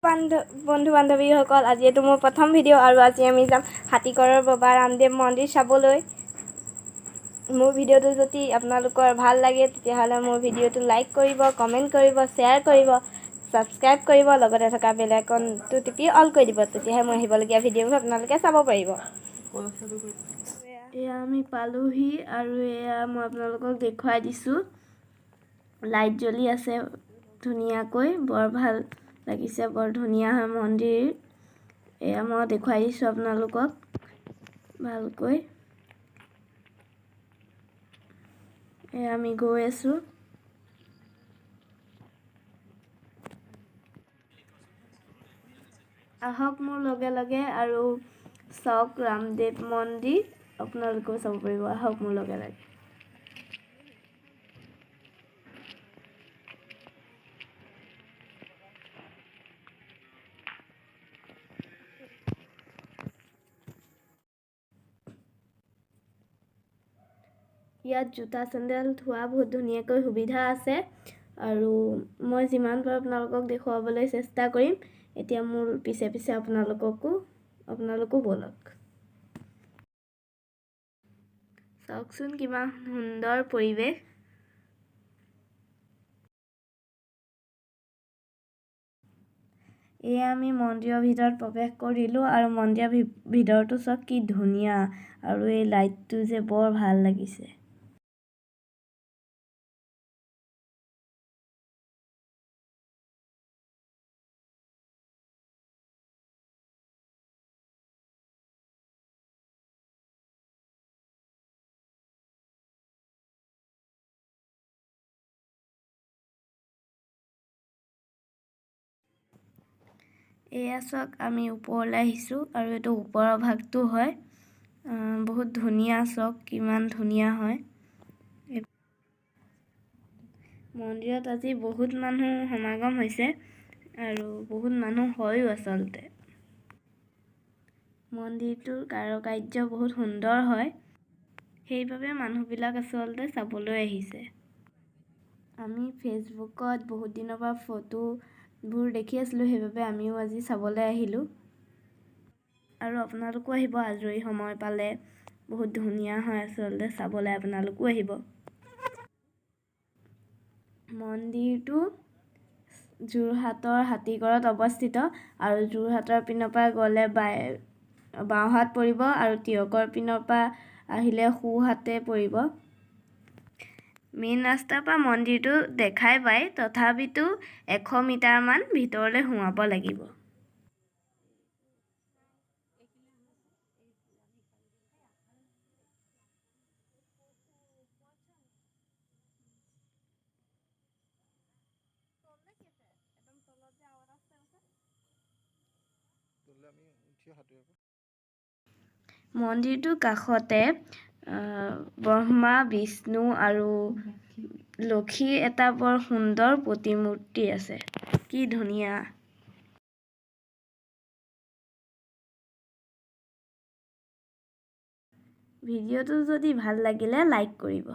বন্ধু বান্ধৱীসকল, আজি এইটো মোৰ প্ৰথম ভিডিঅ' আৰু আজি আমি যাম হাতীগড়ৰ বাবা ৰামদেৱ মন্দিৰ চাবলৈ। মোৰ ভিডিঅ'টো যদি আপোনালোকৰ ভাল লাগে, তেতিয়াহ'লে মোৰ ভিডিঅ'টো লাইক কৰিব, কমেণ্ট কৰিব, শ্বেয়াৰ কৰিব, ছাবস্ক্ৰাইব কৰিব, লগতে থকা বেল আইকনটো টিপি অল কৰি দিব। তেতিয়াহে মই আহিবলগীয়া ভিডিঅ'বোৰ আপোনালোকে চাব পাৰিব। এয়া আমি পালোহি আৰু এয়া মই আপোনালোকক দেখুৱাই দিছোঁ। লাইট জ্বলি আছে ধুনীয়াকৈ, বৰ ভাল লাগিছে, বৰ ধুনীয়া হয় মন্দিৰ। এয়া মই দেখুৱাই দিছোঁ আপোনালোকক ভালকৈ। এয়া আমি গৈ আছোঁ। আহক মোৰ লগে লগে আৰু চাওক ৰামদেৱ মন্দিৰ, আপোনালোকেও চাব পাৰিব। আহক মোৰ লগে লগে। ইয়াত জোতা চেণ্ডেল থোৱা বহুত ধুনীয়াকৈ সুবিধা আছে আৰু মই যিমান পাৰোঁ আপোনালোকক দেখুৱাবলৈ চেষ্টা কৰিম। এতিয়া মোৰ পিছে পিছে আপোনালোকো ব'লক। চাওকচোন কিমান সুন্দৰ পৰিৱেশ। এয়া আমি মন্দিৰৰ ভিতৰত প্ৰৱেশ কৰিলোঁ আৰু মন্দিৰৰ ভিতৰটো চাওক কি ধুনীয়া আৰু এই লাইটটো যে বৰ ভাল লাগিছে। এয়া চাওক আমি ওপৰলৈ আহিছোঁ আৰু এইটো ওপৰৰ ভাগটো হয়। বহুত ধুনীয়া, চাওক কিমান ধুনীয়া হয়। মন্দিৰত আজি বহুত মানুহ সমাগম হৈছে আৰু বহুত মানুহ হয়ো আচলতে। মন্দিৰটোৰ কাৰুকাৰ্য বহুত সুন্দৰ হয়, সেইবাবে মানুহবিলাক আচলতে চাবলৈ আহিছে। আমি ফেচবুকত বহুত দিনৰ পৰা ফটোবোৰ দেখি আছিলোঁ, সেইবাবে আমিও আজি চাবলৈ আহিলোঁ। আৰু আপোনালোকো আহিব আজৰি সময় পালে, বহুত ধুনীয়া হয় আচলতে চাবলৈ, আপোনালোকো আহিব। মন্দিৰটো যোৰহাটৰ হাতীগড়ত অৱস্থিত আৰু যোৰহাটৰ পিনৰ পৰা গ'লে বাওঁহাত পৰিব আৰু টীয়কৰ পিনৰ পৰা আহিলে সোঁহাতে পৰিব। মেইন ৰাস্তাৰ পৰা মন্দিৰটো দেখাই পায়, তথাপিতো 100 মিটাৰমান ভিতৰলৈ সোমাব লাগিব। মন্দিৰটোৰ কাষতে ব্ৰহ্মা, বিষ্ণু আৰু লক্ষীৰ এটা বৰ সুন্দৰ প্ৰতিমূৰ্তি আছে, কি ধুনীয়া। ভিডিঅ'টো যদি ভাল লাগিলে লাইক কৰিব।